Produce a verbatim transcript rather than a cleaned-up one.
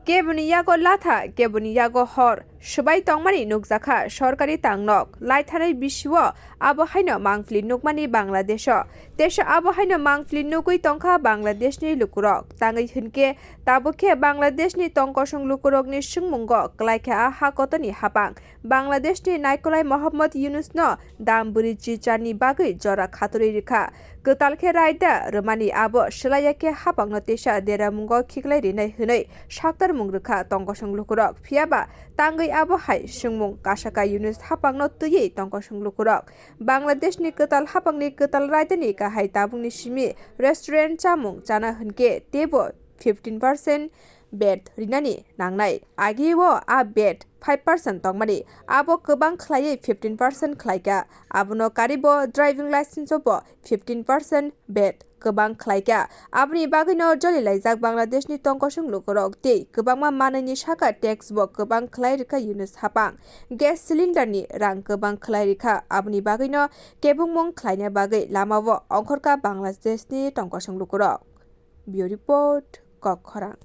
Keboni yago latha, keboni yago hor swbai tongmani nukjakha sorkari tangnok laithanai bisio. Abo haino mangpili nukmani Bangladesho, teisa abo haino mangpili nugwi tongkha Bangladeshni lukurok. Tangwi hwnkhe tabukhe Bangladeshni tongkosong lukurokni swngmungo klaikha a ha kotorni hapang. Bangladeshni naikolai Mohammad Yunusno dam bwrwi chicharni bagwi jora khatorwi rwkha. Kwtal khe raida rwmani abo swlaiya khe hapangno teisa deramungo khiklai rinai hwnwi saktarmung rwkha tongkosong lukurok. Phiyaba tangwi abo hai swngmung kasaka Yunus hapangno twiwi tongkosong lukurok. Bangladeshni kwtal hapangni kwtal raidani kahai tabukni simi restaurant chamung chana hwnkhe teibo fifteen percent vat rinani nangnai. Agio a vat five percent tongmani, abo kwbang khlaiwi fifteen percent khlaikha. Abono karibo driving license-o bo fifteen percent vat kwbang khlaikha. Aboni bagwino jolilaijak Bangladeshni tongkosong lukurok tei kwbangma manwini saka tax bo kwbang khlai rwkha Yunus hapang. Gas cylinder-ni rang kwbang khlai rwkha, aboni bagwino kebengmung khlaina bagwi lamao ongkhorkha Bangladeshni tongkosong lukurok. Bureau Report, Kokkhorang.